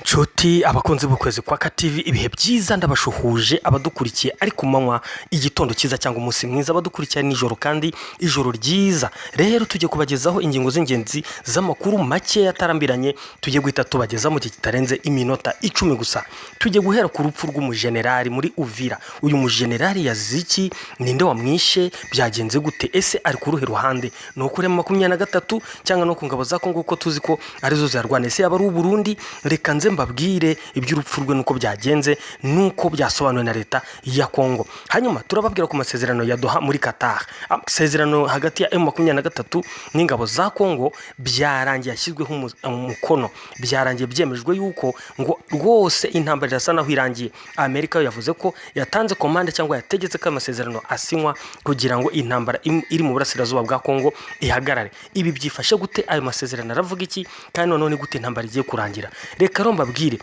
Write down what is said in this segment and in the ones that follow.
Nshuti abakunzi b'ukwezi kwa KTV, ibihe byiza, ndabashuhuje abadukurikiye ari ku manywa, igitondo cyiza cyangwa umunsi mwiza, abadukurikiye nijoro kandi ijoro ryiza. Rero tujye kubagezaho ingingo z'ingenzi z'amakuru make atarambiranye, tujye guhita tubageza mu gihe kitarenze iminota 10 gusa. Tujye guhera ku rupfu rw'umujenerali muri Uvira. Uyu mujenerali yazize iki? Ninde wamwishe? Byagenze gute? Ese ari ku ruhe ruhande? Ni ukuri 23 cyangwa no ku ngabo za Kongo, kuko tuzi ko arizo ziyarwana? Ese yaba ari Uburundi? Reka nze mbabwire iby'urupfu rwe nuko byagenze, nuko byasobanuwe na leta ya Kongo. Hanyuma turababwira ku masezerano ya Doha muri Qatar, amasezerano hagati ya M23 n'ingabo za Kongo byarangiye yashyizweho umukono, byarangiye byemejwe yuko ngo rwose intambara irasa naho irangiye. Amerika yo yavuze ko yatanze komande cyangwa yategetse ko amasezerano asinywa kugira ngo intambara iri mu burasirazuba bwa Kongo ihagarare. Ibi byifashe gute? Ayo masezerano aravuga iki? Kandi noneho ni gute intambara igiye kurangira? Reka rero mbabwire.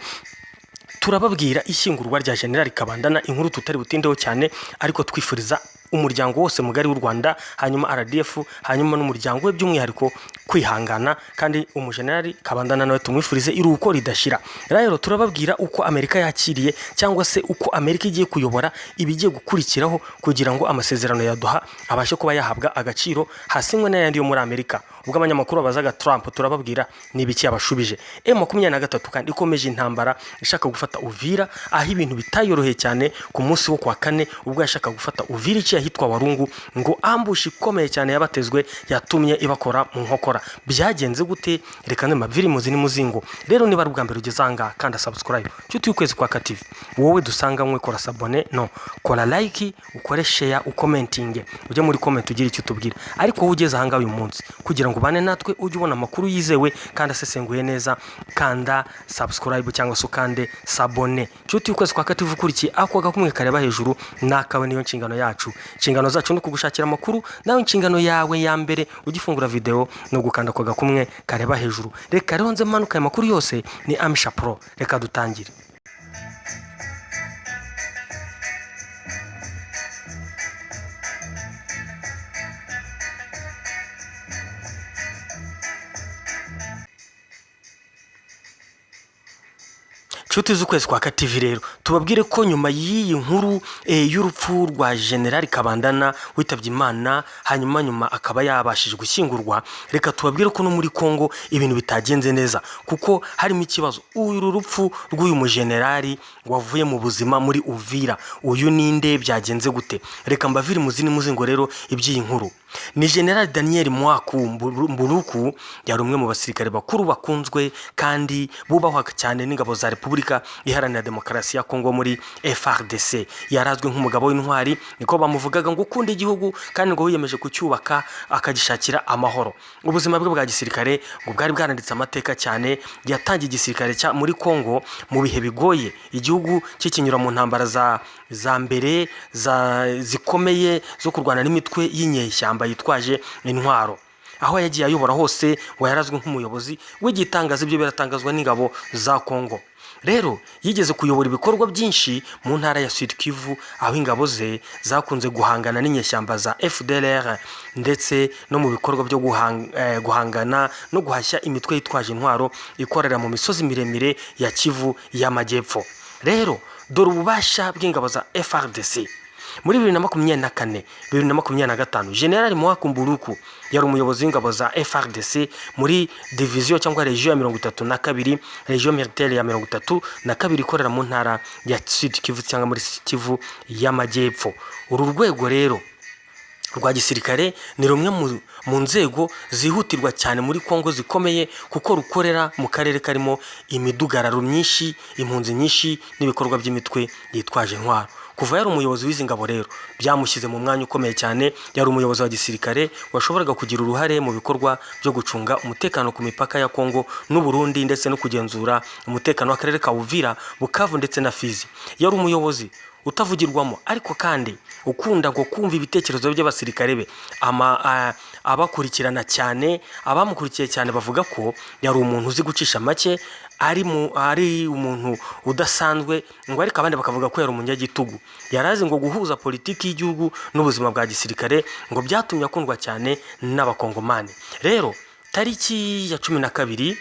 Turababwira ishyingurwa rya General Kabandana, inkuru tutari butindeho cyane, ariko twifuriza umuryango wose mugari w'u Rwanda, hanyuma RDF, hanyuma n'umuryango we by'umwihariko kwihangana, kandi umujenerali Kabandana nawe tumwifurize iruhuko ridashira. Rero turababwira uko Amerika yakiriye cyangwa se uko Amerika igiye kuyobora ibigiye gukurikiraho kugira ngo amasezerano ya Doha abashe kuba yahabwa agaciro, hasinywe n'ayandi yo muri Amerika. Ubwo abanyamakuru babazaga Trump, turababwira n'ibiki yabashubije. M23 kandi ikomeje intambara ishaka gufata Uvira, aho ibintu bitayoroheye cyane ku munsi wo kwa kane, ubwo yashaka gufata Uvira iciye ahitwa Warungu, ngo ambush ikomeye cyane yabatezwe yatumye ibakora mu nkokora. Byagenze gute? Reka mbabwire muzi n'umuzingo. Rero niba ari ubwa mbere ugeze aha ngaha, kanda subscribe. Nshuti y'ukwezi kwa KTV, wowe dusanganywe, kora s'abonner, no kora like, ukore share, ucommentinge, ujye muri comment ugire icyo utubwira. Ariko wowe ugeze aha ngaha uyu munsi, kugira ngo ubane natwe, ujye ubona amakuru yizewe kandi asesenguye neza, kanda subscribe cyangwa se ukande s'abonner. Nshuti y'ukwezi kwa KTV, ukurikiye ako gakumwe kareba hejuru n'akawe, niyo nshingano yacu. Inshingano zacu ni ukugushakira amakuru, nawe inshingano yawe ya mbere ugifungura video ni ugukanda ako gakumwe kareba hejuru. Reka rero nze manuka aya makuru yose, ni Amisha Pro, reka dutangire. Nshuti z'ukwezi kwa KTV, rero tubabwire ko nyuma y'iyi nkuru y'urupfu rwa General Kabandana witabye Imana, hanyuma nyuma akaba yabashije gushyingurwa, reka tubabwire ko no muri Kongo ibintu bitagenze neza, kuko harimo ikibazo. Uru rupfu rw'uyu mujenerali wavuye mu buzima muri Uvira, uyu ninde? Byagenze gute? Reka mbavire muzi muzingo. Rero iby'iyi nkuru ni General Daniel Mwaku Mburuku, yari umwe mu basirikare bakuru bakunzwe kandi bubahwa cyane n'ingabo za Repubulika Iharanira Demokarasi ya Kongo muri FARDC. Yarazwi nk'umugabo w'intwari, niko bamuvugaga, ngo ukunda igihugu kandi ngo wiyemeje kucyubaka akagishakira amahoro. Ubuzima bwe bwa gisirikare ngo bwari bwaranditse amateka cyane. Yatangiye igisirikare cya muri Kongo mu bihe bigoye, igihugu kikinyura mu ntambara za mbere za zikomeye zo kurwana n'imitwe y'inyeshyamba yitwaje intwaro. Aho yagiye ayobora hose ngo yarazwi nk'umuyobozi w'igitangaza, ibyo biratangazwa n'ingabo za Kongo. Rero yigeze kuyobora ibikorwa byinshi mu ntara ya Sud Kivu, aho ingabo ze zakunze guhangana n'inyeshyamba za FDLR, ndetse no mu bikorwa byo guhangana no guhashya imitwe yitwaje intwaro ikorera mu misozi miremire ya Kivu y'Amajyepfo. Rero dore ububasha bw'ingabo za FARDC muri 2024, 2025. General Mwaku Mburuku yari umuyobozi w'ingabo za FARDC muri division cyangwa region ya 32, region militaire ya 32 ikorera mu ntara ya Sud Kivu cyangwa muri Kivu y'Amajyepfo. Uru rwego rero rwa gisirikare ni rumwe mu nzego zihutirwa cyane muri Kongo zikomeye, kuko rukorera mu karere karimo imidugararo myinshi, impunzi nyinshi n'ibikorwa by'imitwe yitwaje intwaro. Kuva yari umuyobozi w'izi ngabo rero byamushyize mu mwanya ukomeye cyane. Yari umuyobozi wa gisirikare washoboraga kugira uruhare mu bikorwa byo gucunga umutekano ku mipaka ya Kongo n'u Burundi, ndetse no kugenzura umutekano w'akarere ka Uvira, Bukavu ndetse na Fizi. Yari umuyobozi utavugirwamo, ariko kandi ukunda ngo kumva ibitekerezo by'abasirikare be, abakurikirana cyane. Abamukurikiye cyane bavuga ko yari umuntu uzi gucisha make, ari umuntu udasanzwe ngo, ariko abandi bakavuga ko yari umunyagitugu. Yari azi ngo guhuza politiki y'igihugu n'ubuzima bwa gisirikare, ngo byatumye akundwa cyane n'Abakongomani. Rero tariki ya 12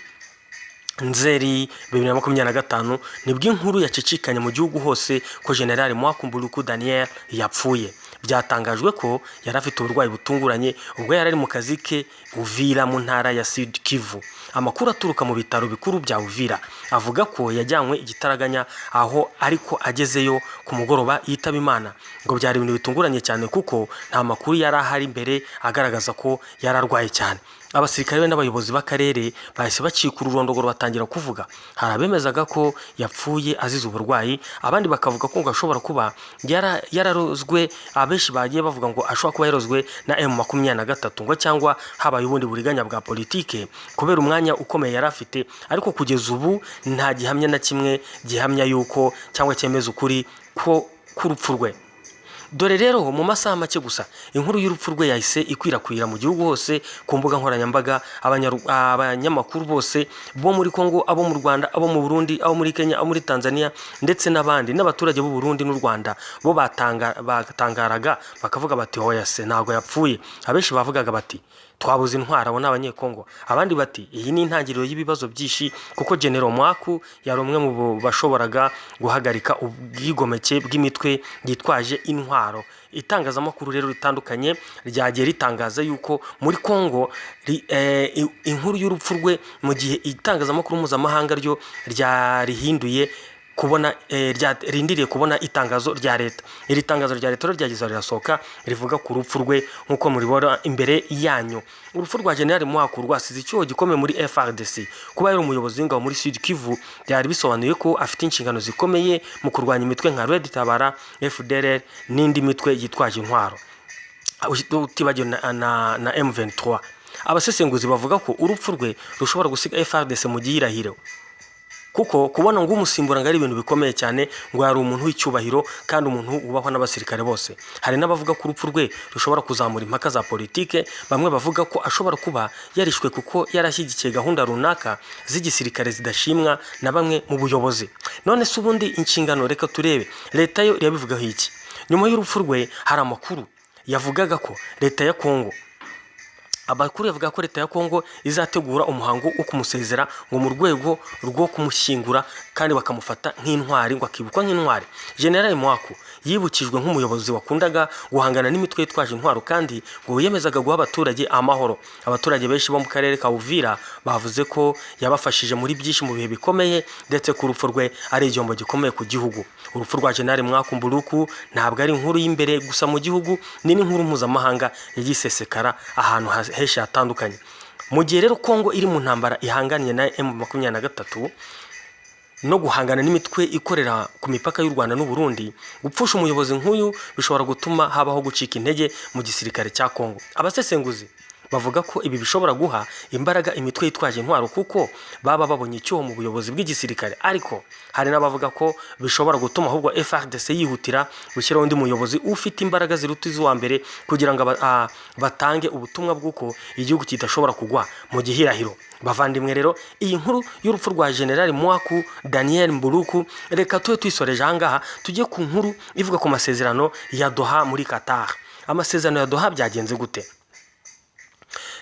Nzeri 2025, nibwo inkuru yacicikanye mu gihugu hose ko General Mwaku Mbuluku Daniel yapfuye. Byatangajwe ko yari afite uburwayi butunguranye ubwo yari ari mu kazi ke Uvira, mu ntara ya Sud Kivu. Amakuru aturuka mu bitaro bikuru bya Uvira avuga ko yajyanywe igitaraganya aho, ariko agezeyo ku mugoroba yitaba Imana. Ngo byari ibintu bitunguranye cyane, kuko nta makuru yari ahari mbere agaragaza ko yari arwaye cyane. Abasirikare be n'abayobozi b'akarere bahise bacika ururondogoro, batangira kuvuga. Hari abemezaga ko yapfuye azize uburwayi, abandi bakavuga ko ngo ashobora kuba yararozwe. Abenshi bagiye bavuga ngo ashobora kuba yarozwe na M23, ngo cyangwa habaye ubundi buriganya bwa politike kubera umwanya ukomeye yari afite. Ariko kugeza ubu nta gihamya na kimwe gihamya yuko cyangwa cyemeza ukuri ko k'urupfu rwe. Dore rero, mu masaha make gusa inkuru y'urupfu rwe yahise ikwirakwira mu gihugu hose ku mbuga nkoranyambaga. Abanyamakuru bose bo muri Congo, abo mu Rwanda, abo mu Burundi, abo muri Kenya, abo muri Tanzania ndetse n'abandi, n'abaturage b'u Burundi n'u Rwanda bo batangaraga, bakavuga bati: "Hoya se, ntabwo yapfuye." Abenshi bavugaga bati: "Twabuze intwaro." Abo ni Abanyekongo. Abandi bati: "Iyi ni intangiriro y'ibibazo byinshi," kuko General Mwaku yari umwe mu bashoboraga guhagarika ubwigomeke bw'imitwe yitwaje intwaro. Itangazamakuru rero ritandukanye ryagiye ritangaza yuko muri Congo inkuru y'urupfu rwe, mu gihe itangazamakuru mpuzamahanga ryo ryarihinduye kubona rindiriye kubona itangazo rya leta. Iri tangazo rya leta rero ryageze rirasohoka, rivuga ku rupfu rwe nk'uko muribona imbere yanyu. Urupfu rwa General Mwaku rwasize icyuho gikomeye muri FARDC. Kuba yari umuyobozi w'ingabo muri Sud Kivu byari bisobanuye ko afite inshingano zikomeye mu kurwanya imitwe nka Red Tabara, FDLR n'indi mitwe yitwaje intwaro, utibagiwe na M23. Abasesenguzi bavuga ko urupfu rwe rushobora gusiga FARDC mu gihirahiro, kuko kubona ngo umusimbura ngo ari ibintu bikomeye cyane. Ngo yari umuntu w'icyubahiro kandi umuntu wubahwa n'abasirikare bose. Hari n'abavuga ko urupfu rwe rushobora kuzamura impaka za politike. Bamwe bavuga ko ashobora kuba yarishwe kuko yarashyigikiye gahunda runaka z'igisirikare zidashimwa na bamwe mu buyobozi. None se ubundi inshingano, reka turebe leta yo irabivugaho iki? Nyuma y'urupfu rwe hari amakuru yavugaga ko leta ya Kongo, amakuru yavuga ko leta ya Kongo izategura umuhango wo kumusezera, ngo mu rwego rwo kumushyingura kandi bakamufata nk'intwari, ngo akibukwa nk'intwari. General Mwaku yibukijwe nk'umuyobozi wakundaga guhangana n'imitwe yitwaje intwaro, kandi ngo wiyemezaga guha abaturage amahoro. Abaturage benshi bo mu karere ka Uvira bavuze ko yabafashije muri byinshi mu bihe bikomeye, ndetse ko urupfu rwe ari igihombo gikomeye ku gihugu. Urupfu rwa General Mwaku Mbuluku ntabwo ari inkuru y'imbere gusa mu gihugu, ni n'inkuru mpuzamahanga yagisesekara ahantu henshi hatandukanye. Mu gihe rero Kongo iri mu ntambara ihanganye na M23 no guhangana n'imitwe ikorera ku mipaka y'u Rwanda n'u Burundi, gupfusha umuyobozi nk'uyu bishobora gutuma habaho gucika intege mu gisirikare cya Kongo. Abasesenguzi bavuga ko ibi bishobora guha imbaraga imitwe yitwaje intwaro, kuko baba babonye icyuho mu buyobozi bw'igisirikare. Ariko hari n'abavuga ko bishobora gutuma ahubwo FARDC yihutira gushyiraho undi muyobozi ufite imbaraga ziruta iz'uwa mbere, kugira ngo batange ubutumwa bw'uko igihugu kidashobora kugwa mu gihirahiro. Bavandimwe rero, iyi nkuru y'urupfu rwa General Mwaku Daniel Mburuku reka tube tuyisoreje ahangaha, tujye ku nkuru ivuga ku masezerano ya Doha muri Qatar. Amasezerano ya Doha byagenze gute?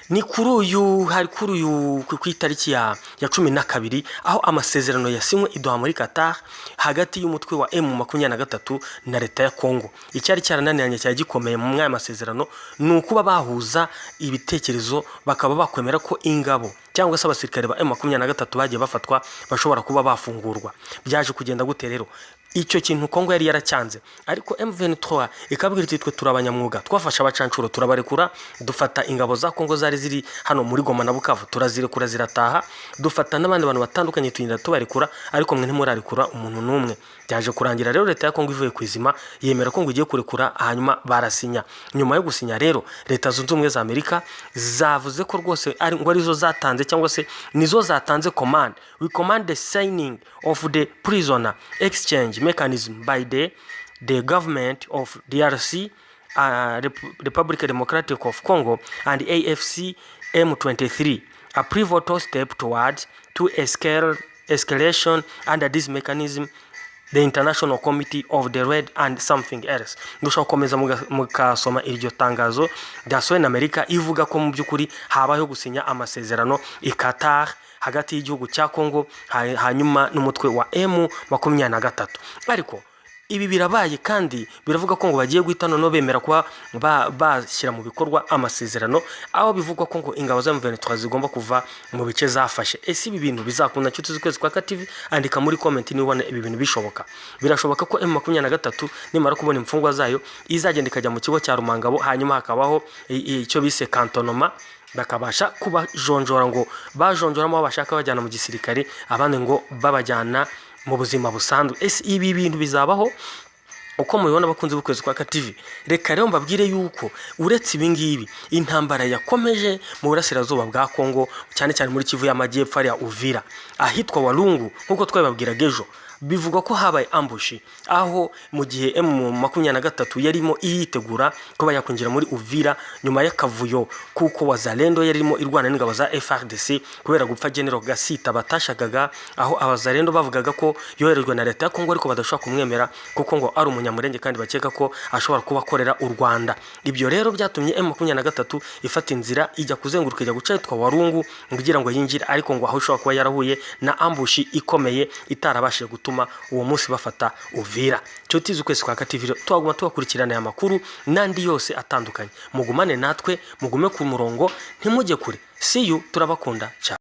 Ni kuri uyu, hari kuri uyu ku itariki ya 12, aho amasezerano yasinywe i Doha muri Qatar hagati y'umutwe wa M23 na leta ya Congo. Icyari cyarananiranye cyari gikomeye mu mwaya masezerano ni ukuba bahuza ibitekerezo, bakaba bakwemera ko ingabo cyangwa se abasirikare ba M23 bagiye bafatwa bashobora kuba bafungurwa. Byaje kugenda gute rero? Icyo kintu Kongo yari yaracyanze, ariko M23 ikabwira iti: "Twe turi abanyamwuga, twafashe abacancuro turabarekura, dufata ingabo za Kongo zari ziri hano muri Goma na Bukavu turazirekura zirataha, dufata n'abandi bantu batandukanye tugenda tubarekura, ariko mwe ntimurarekura umuntu n'umwe." Byaje kurangira rero leta ya Kongo ivuye ku izima, yemera ko ngo igiye kurekura, hanyuma barasinya. Nyuma yo gusinya rero, Leta Zunze Ubumwe za Amerika zavuze ko rwose ari ngo arizo zatanze, cyangwa se nizo zatanze command: "We command the signing of the prisoner exchange mechanism by the government of DRC, Republic Democratic of Congo and AFC M23, a pivotal step towards to escalation under this mechanism, the International Committee of the Red and something else." Mushobora gukomeza mukasoma iryo tangazo ryasohowe na Amerika, ivuga ko mu by'ukuri habayeho gusinya amasezerano i Qatar. hagati y'igihugu cya Kongo hanyuma n'umutwe wa M23. Ariko ibi birabaye kandi biravuga ko ngo bagiye guhita noneho bemera kuba bashyira mu bikorwa amasezerano, aho bivugwa ko ngo ingabo za M23 zigomba kuva mu bice zafashe. Ese ibi bintu bizakunda, nshuti z'ukwezi kwa TV? Andika muri comment niba ubona ibi bintu bishoboka. Birashoboka ko M23 nimara kubona imfungwa zayo izagenda ikajya mu kigo cya Rumangabo, hanyuma hakabaho icyo bise cantonnement, bakabasha kubajonjora, ngo bajonjoramo abo bashaka bajyana mu gisirikare, abandi ngo babajyana mu buzima busanzwe. Ese ibi bintu bizabaho uko mubibona, abakunzi b'ukwezi kwa TV? Reka rero mbabwire yuko uretse ibi ngibi, intambara yakomeje mu burasirazuba bwa Kongo, cyane cyane muri Kivu y'Amajyepfo, ariya Uvira, ahitwa Walungu. Nk'uko twabibabwiraga ejo, bivugwa ko habaye ambush, aho mu gihe M23 yarimo iyitegura kuba yakwinjira muri Uvira nyuma y'akavuyo, kuko Wazalendo yarimo irwana n'ingabo za FARDC kubera gupfa General Gasita batashakaga, aho Abazalendo bavugaga ko yoherejwe na leta ya Kongo ariko badashobora kumwemera kuko ngo ari umunyamurenge kandi bakeka ko ashobora kuba akorera u Rwanda. Ibyo rero byatumye M23 ifata inzira ijya kuzenguruka, ijya guca ahitwa Walungu kugira ngo yinjire, ariko ngo aho ishobora kuba yarahuye na ambush ikomeye itarabashije gutuma uwo munsi bafata Uvira. Nshuti z'ukwezi kwa TV, twaguma tubakurikirana aya makuru n'andi yose atandukanye. Mugumane natwe, mugume ku murongo, ntimujye kure. See you, turabakunda cyane.